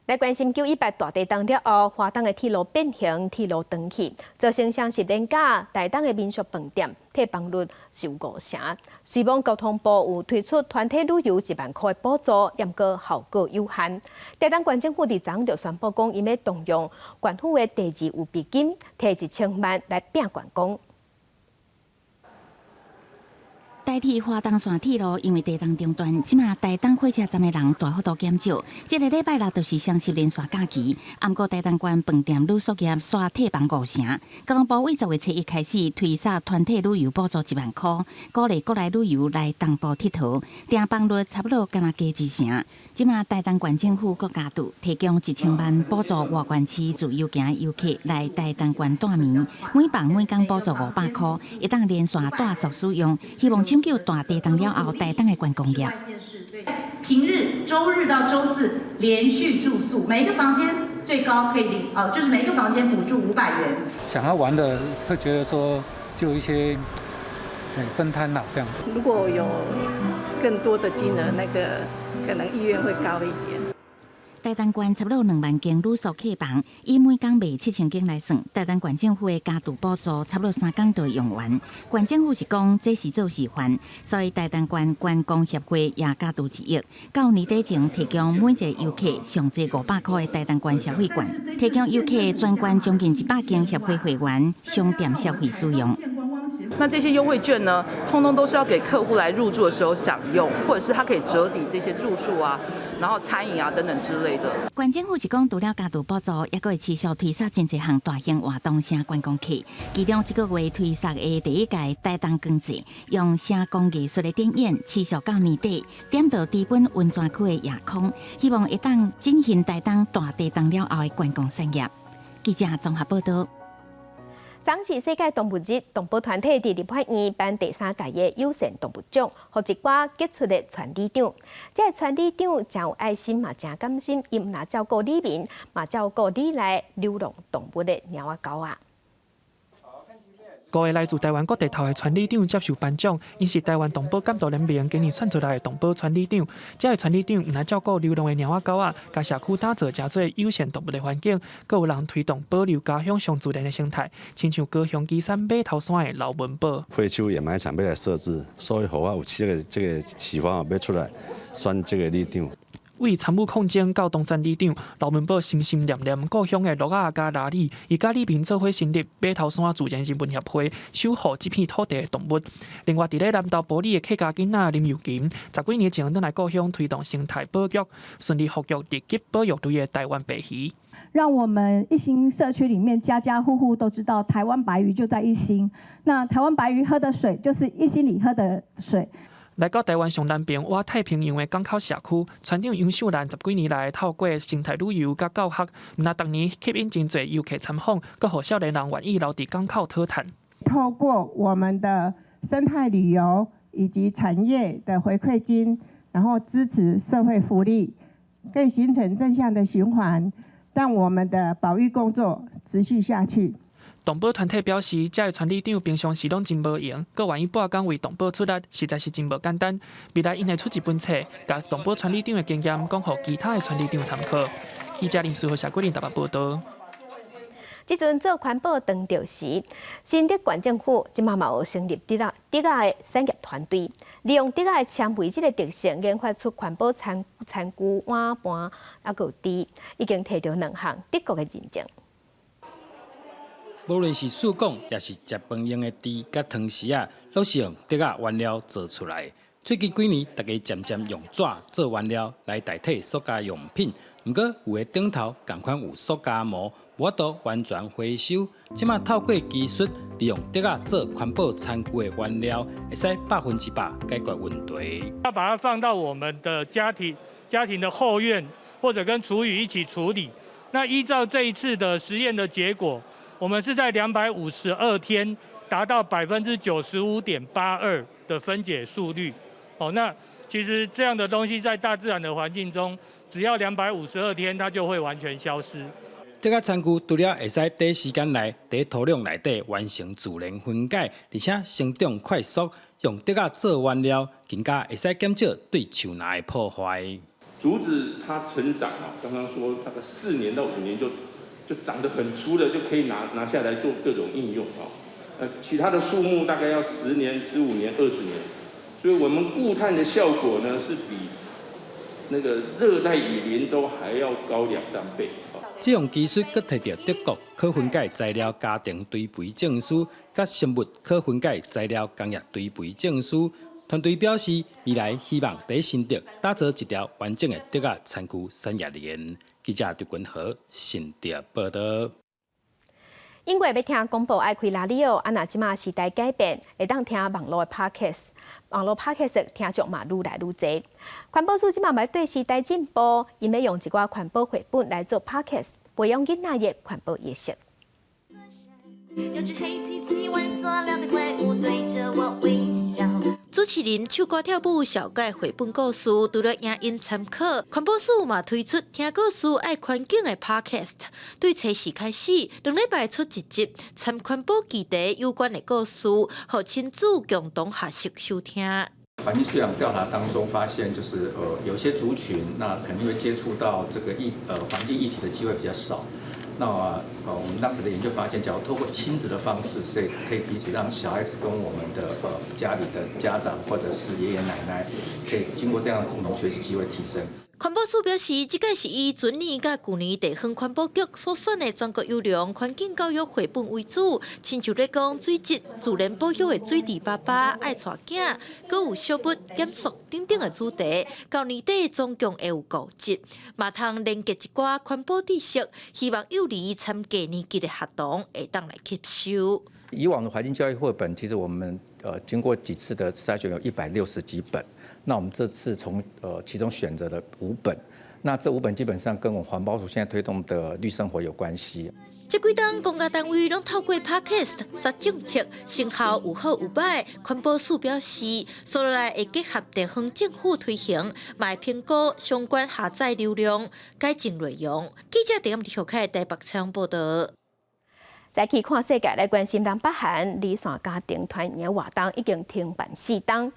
來關心9·18大地震了後，花東的鐵路變形、鐵路斷去，造成雙十連假台東的民宿飯店退房率是有5成。雖罔交通部有推出團體旅遊1萬箍的補助，毋過效果有限。台東縣政府佇昨昏就宣布講，𪜶欲動用縣府的第二預備金，提1000萬來拚觀光。台鐵花東線鐵路因為地震中斷，這馬台東火車站的人大幅度減少。這个禮拜六就是雙十連續假期，毋過台東縣飯店旅宿業煞退房5成。交通部為10月初一開始推捒團體旅遊補助1萬箍，鼓勵國內旅遊來東部𨑨迌，訂房率差不多敢若加1成。這馬台東縣政府閣加注提供1000萬補助外縣市自由行遊客來台東縣蹛暝，每房每工補助500箍，會當連續蹛宿使用，希望拯救大地震了後台東的觀光業。平日週日到週四連續住宿，每一個房間最高可以領，哦，就是每一個房間補助500元。想要玩的會覺得說，就一些分攤啦，這樣子。如果有更多的金額，那個可能意願會高一點。台東縣差不多2萬間旅宿客房，以每工賣7000間來算，台東縣政府的加注補助差不多3工就會用完。縣政府是講這是做示範，所以台東縣觀光協會也加注1億，到年底前提供每一个遊客上濟500箍的台東縣消費券，提供遊客全縣將近100間協會會員商店消費使用。那這些優惠券呢，通通都是要給客戶來入住的時候享用，或者是他可以折抵這些住宿啊，然後餐飲啊等等之類的。縣政府是講，除了加注補助，抑閣會持續推捒真濟項大型活動，吸觀光客。其中這个月推捒的第一屆台東光節，用聲光藝術的展演，持續到年底，點著知本溫泉區的夜空，希望會當振興台東大地震了後的觀光產業。記者綜合報導。昨是世界動物日，動保團體佇立法院頒第三屆的友善動物獎，予一寡傑出的傳理長。這个傳理長誠有愛心嘛，誠甘心，伊毋但照顧里民，嘛照顧里內流浪動物的貓仔狗仔。五个來自台灣各地頭的傳理長接受頒獎，𪜶是台灣動保監督聯盟今年選出來的動保傳理長。這个傳理長毋但照顧流浪的貓仔狗仔，共社區打造誠做友善動物的環境，閣有人推動保留家鄉上自然的生態，親像高雄旗山馬頭山的劉文寶。廢棄物掩埋場欲來設置，所以予我有這个啟發，欲出來選這个里長。為參與抗爭到當選里長，劉文寶心心念念故鄉的鹿仔佮鯪鯉，伊佮里民做伙成立馬頭山自然人文協會，守護這片土地的動物。另外，佇咧南投埔里的客家囡仔林幼琴，十幾年前轉來故鄉推動生態保育，順利獲得二級保育類的台灣白魚。讓我們一心社區裡面家家戶戶都知道台灣白魚就在一心。那台灣白魚喝的水就是一心裡喝的水。來到台灣上南爿倚太平洋的港口社區，村長楊秀蘭十幾年來透過生態旅遊佮教學，毋但逐年吸引真濟遊客參訪，閣予少年人願意留佇港口討趁。透過我們的生態旅遊以及產業的回饋金，然後支持社會福利，更形成正向的循環，讓我們的保育工作持續下去。動保團體表示，這个傳理長平常時攏真無閒，閣願意半工為動保出力，實在是真無簡單。未來𪜶會出一本冊，共動保傳理長的經驗講予其他的傳理長參考。記者林書豪、謝桂林台北報導。這陣做環保當著時，新竹縣政府這馬嘛有成立竹仔竹仔的產業團隊，利用竹仔的纖維這个特性，研發出環保餐餐具、碗盤，抑閣有箸，已經提著兩項德國的認證。無論是欶管，抑是食飯用的箸佮湯匙仔，攏是用竹仔原料做出來。最近幾年，大家漸漸用紙做原料來代替塑膠用品。毋過，有的頂頭仝款有塑膠膜，無法度完全回收。這馬透過技術，利用竹仔做環保餐具的原料，會使100%解決問題。要把它放到我們的家庭的後院，或者跟廚餘一起處理。那依照這一次的實驗的結果，我們是在252天達到95.82%的分解速率。哦，那其實這樣的東西在大自然的環境中，只要252天，它就會完全消失。這個餐具除了會使短時間內佇土壤內底完成自然分解，而且成長快速，用竹仔做原料，更加會使減少對樹林的破壞。竹子它成長啊，剛剛說大概4年到5年就長得很粗了，就可以拿下來做各種應用啊。其他的樹木大概要10年、15年、20年，所以我們固碳的效果呢，是比那個熱帶雨林都還要高兩三倍。這項技術閣提著德國可分解材料家庭堆肥證書，佮生物可分解材料工業堆肥證書。團隊表示，未來希望佇新竹打造一條完整的竹仔餐具產業鏈。記者劉君和新竹報道。英國欲聽廣播愛開 radio，啊若這馬時代改變，會當聽網路的 podcast，網路 podcast 聽眾嘛愈來愈濟。環保署這馬欲對時代進步，𪜶欲用一寡環保繪本來做 podcast，培養囡仔的環保意識。有隻黑漆漆玩塑料的怪物對著我微笑。主持人唱歌跳舞，紹介繪本故事，除了影音參考，環保署嘛推出聽故事愛環境的 podcast。對初四開始，2禮拜出一集，參環保議題有關的故事，予親子共同學習收聽。環境素養調查當中發現，就是有些族群，那肯定會接觸到這個環境議題的機會比較少。那我們當時的研究發現，假如透過親子的方式，所以可以彼此讓小孩子跟我們的家裡的家長或者是爺爺奶奶，可以經過這樣的共同學習機會提升。環保署表示，這屆是以前年佮舊年地方環保局所選的全國優良環境教育繪本為主，親像咧講水質自然保育的水池爸爸愛帶囝，閣有小物減塑等等的主題。到年底總共會有五集，嘛通連結一寡環保知識，希望幼兒參低年級的學童會當來吸收。以往的環境教育繪本，其實我們經過幾次的篩選，有160幾本。那我們這次從其中選擇了五本，那這五本基本上跟我們環保署現在推動的綠生活有關係。這幾冬公家單位攏透過 Podcast 殺政策，成效有好有歹。環保署表示，紲落來會結合地方政府推行，嘛會評估相關下載流量，改進內容。記者鄭立凱台北採訪報道。再去看世界來關心南北韓離線家庭團圓活動已經停辦4冬，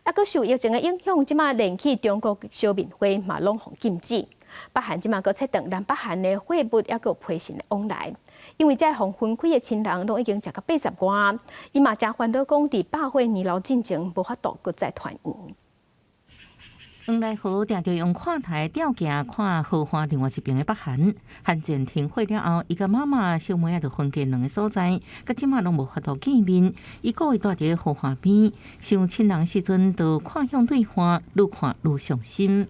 啊，閣受疫情的影響，這馬連去中國相面會嘛攏予禁止。北韓這馬閣切斷南北韓的貨物抑閣批信的往來，因為這予分開的親人攏已經食到八十外，伊嘛誠煩惱講，佇百歲年老進前無法度閣再團圓。黃來和定著用看台吊鏡看河岸另外一邊的北韓，韓戰停火了後，伊佮媽媽小妹仔就分隔兩个所在，到這馬攏無法度見面。伊故意蹛佇河岸邊，想親人時陣，就看向對岸，愈看愈傷心。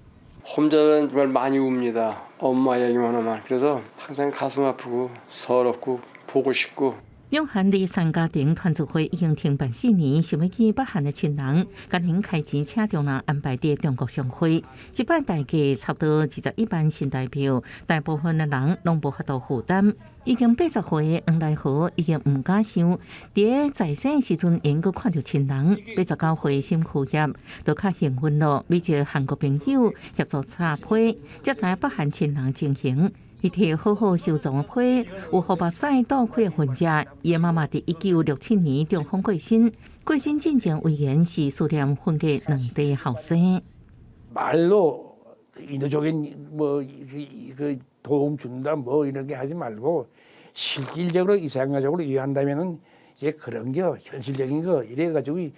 혼자는 정말 많이 웁니다. 엄마 이야기만 하면 그래서 항상 가슴 아프고 서럽고 보고 싶고. 兩韓離散家庭團聚會已經停辦4年，想欲見北韓的親人，趕緊開錢請中人安排佇中國相會。這擺大計差不多21萬新台票，大部分的人攏無法度負擔。已經80歲的黃來和已經毋敢想，佇在生時陣會閣看著親人。89歲心虛業，就較幸運咯，每一個韓國朋友協助查批，才知影北韓親人情形。伊提好好收藏的批，有予目屎倒開的痕跡。伊的媽媽佇1967年中風過身，過身進前遺言是思念分隔兩地後生。 말로 인도적인 뭐 도움 준다 뭐 이런 게 하지 말고 실질적으로 이산가족을 위한다면은 이제 그런 게 현실적인 거 이래가지고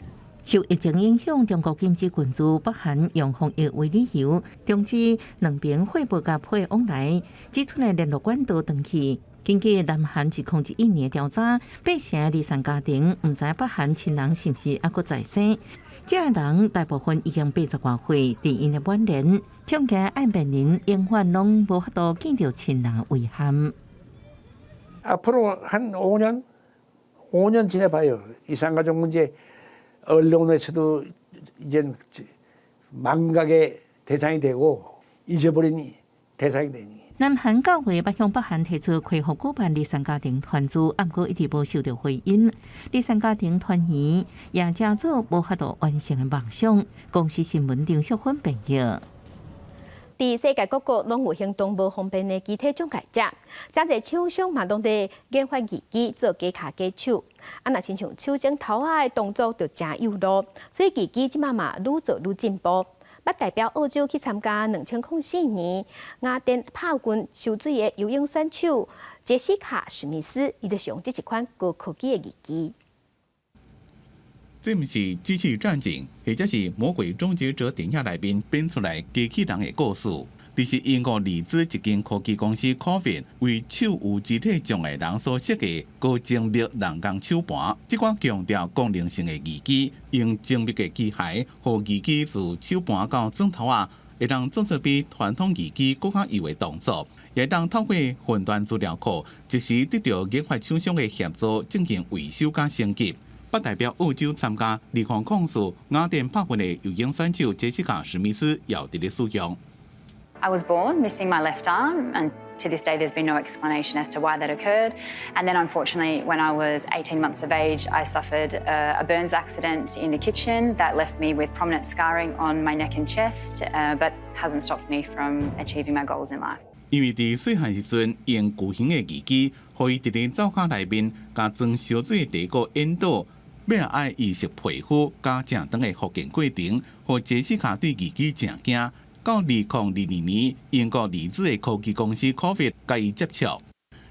受疫情影響，中國禁止群聚，北韓用防疫為理由，終止兩邊貨物佮批往來，指出的聯絡管道斷去。根據南韓2001年調查，八成離散家庭毋知北韓親人是毋是猶閣在生。這人大部分已經80外歲，佇𪜶的晚年，恐驚愛面臨永遠攏無法度見著親人的遺憾。 앞으로 한 5년, 5년 지내봐요. 이산가족 문제 언론에서도 이제 망각의 대상이 되고 잊어버린 대상이 되니. 南韓教會捌向北韓提出恢復舉辦離散家庭團聚，毋過一直無收到回音。離散家庭團圓也成做無法度完成的夢想。公視新聞張淑芬編譯。佇世界各國攏有行動無方便的肢體障礙者，誠濟廠商嘛攏佇研發義肢做假跤假手。啊，若親像手指頭仔的動作就誠幼路，所以義肢這馬嘛愈做愈進步。捌代表澳洲去參加2004年雅典帕運游水的游泳選手傑西卡史密斯，伊就用這一款高科技的義肢。這毋是機器戰警，或者是魔鬼終結者電影內面編出來機器人的故事。這是英國利茲一間科技公司 Corvin 為手有肢體障礙人所設計高精密人工手盤。這款強調功能性的義肢，用精密的機械予義肢自手盤到指頭仔，會當做出比傳統義肢閣較幼的動作，也會當透過雲端資料庫，即時得到研發廠商的協助，進行維修佮升級。捌代表澳洲參加2004雅典帕運的游泳選手傑西卡史密斯，也佇咧使用。 I was born missing my left arm, and to this day, there's been no explanation as to why that occurred. And then, unfortunately, when I was 18 months of age, I suffered a burns accident in the kitchen that left me with prominent scarring on my neck and chest, but hasn't stopped me from achieving my goals in life. 因為佇細漢時陣用巨型的義肢，予伊佇咧灶跤內面共裝燒水的茶壺引倒，欲愛移植皮膚佮正長的復健過程，予傑西卡對義肢誠驚。到2022年，英國利茲的科技公司 Corvin 共伊接觸，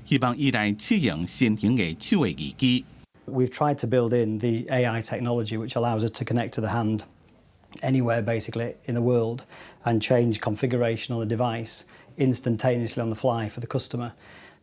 希望伊來試用新型的手的義肢。 We've tried to build in the AI technology, which allows us to connect to the hand anywhere basically in the world and change configuration on the device instantaneously on the fly for the customer.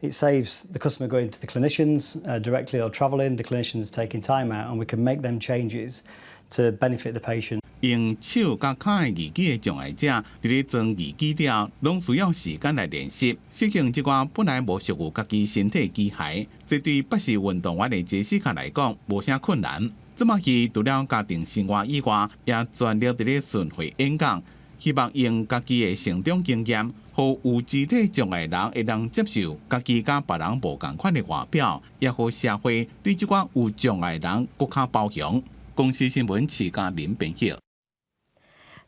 It saves the customer going to the clinicians directly or travelling, the clinicians taking time out, and we can make them changes to benefit the patient. 用手佮跤的義肢的障礙者，佇咧裝義肢了，攏需要時間來練習，適應這寡本來無屬於家己身體機械，這對捌是運動員的傑西卡來講，無啥困難。這馬伊除了家庭生活以外，也全力佇咧巡迴演講，希望用家己的成長經驗，予有肢體障礙人會當接受家己佮別人無仝款的外表，也予社會對這寡有障礙人閣較包容。公視新聞徐嘉玲編譯。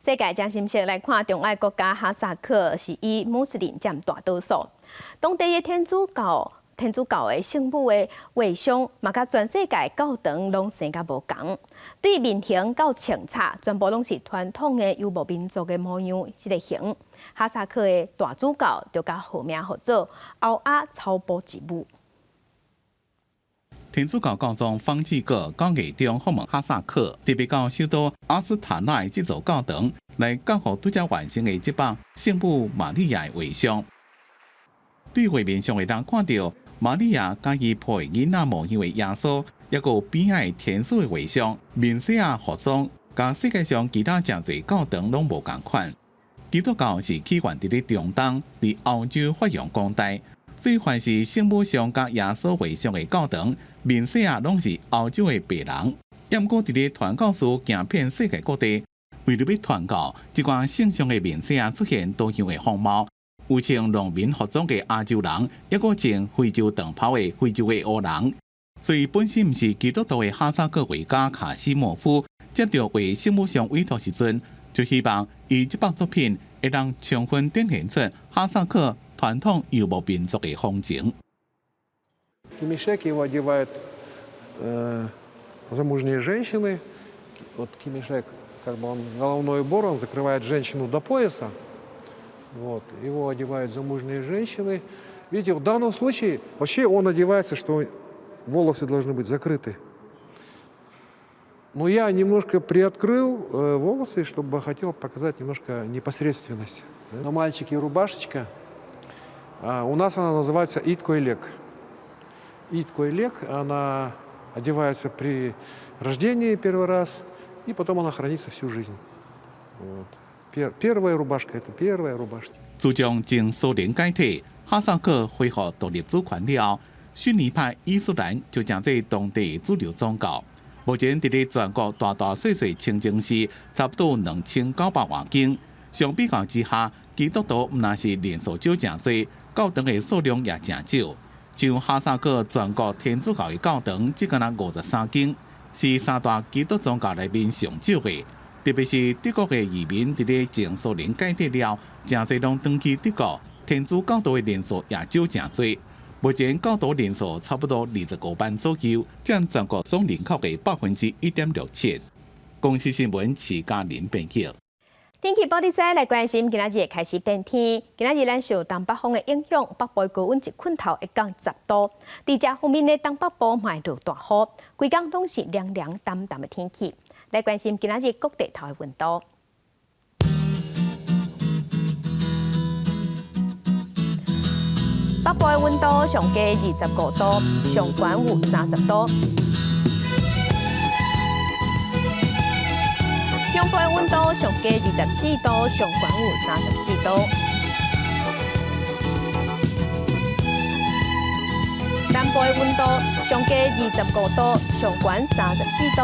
世界真心說來看，中亞國家哈薩克是以穆斯林佔大多數，當地的天主教的聖母的畫像，嘛佮全世界教堂攏生甲無仝。對面型到穿插，全部攏是傳統的游牧民族的模樣，這个型。哈薩克的大主教就共號名號做歐亞草埔之母。天主教教宗方濟各九月中訪問哈薩克，特別到首都阿斯塔納的這座教堂來降予拄才完成的這幅聖母瑪利亞的畫像。對畫面上的人看著瑪利亞佮伊抱的囡仔模樣的耶穌，抑閣有邊仔的天使的畫像，面色仔服裝，佮世界上其他誠濟教堂攏無仝款。基督教是起源佇咧中東，佇歐洲發揚光大。所以凡是聖母像佮耶穌畫像的教堂，面色仔攏是歐洲的白人。抑毋過佇咧傳教士行遍世界各地，為著欲傳教，這寡聖像的面色仔出現多樣的風貌，有穿農民服裝的亞洲人，抑閣穿非洲長袍的非洲的黑人。所以本身毋是基督徒的哈薩克畫家卡西莫夫，接著畫聖母像委託時陣，就希望以這幅作品會當充分展現出哈薩克傳統游牧民族的風情。 Кимешек его одевают замужние женщины. Вот кимешек, как бы он головной убор, он закрывает женщину до пояса. Вот, его одевают замужние женщины. Видите, в данном случае вообще он одевается, что волосы должны быть закрыты. Но я немножко приоткрыл волосы, чтобы хотел показать немножко непосредственность. На мальчике рубашечка. А у нас она называется ит көйлек. Ит көйлек, она одевается при рождении первый раз, и потом она хранится всю жизнь. Вот. Первая рубашка – это первая рубашка. 自從前蘇聯解體，哈薩克恢復獨立主權了後，遜尼派伊斯蘭就成做當地主流宗教。目前佇咧全國大大細細清真寺差不多2900外間。相比較之下，基督徒毋但是人數少誠濟，教堂的數量也誠少。像哈薩克全國天主教的教堂，只敢若53間，是三大基督宗教內面上少的。特別是德國的移民佇咧前蘇聯解體了，誠濟攏轉去德國，天主教徒的人數也少誠濟。目前教徒人數差不多25萬左右，佔全國總人口的1.67%。公視新聞徐嘉玲編輯。天氣報你知來關心，今仔日會開始變天。今仔日咱受東北風的影響，北部高溫一困頭會降十度。佇遮方面的東北部嘛會落大雨，規工攏是涼涼澹澹的天氣。來關心今仔日各地頭的溫度。北部的溫度上低25度，上懸有30度。中部的溫度上低24度，上懸有34度。南部的溫度上低25度，上懸34度。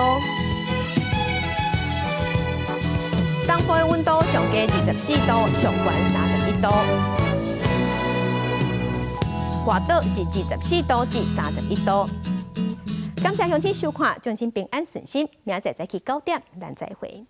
東部的溫度上低24度，上懸31度。外島是24度至31度。感謝鄉親收看，祝恁平安順心。明仔載早起9點，咱再會。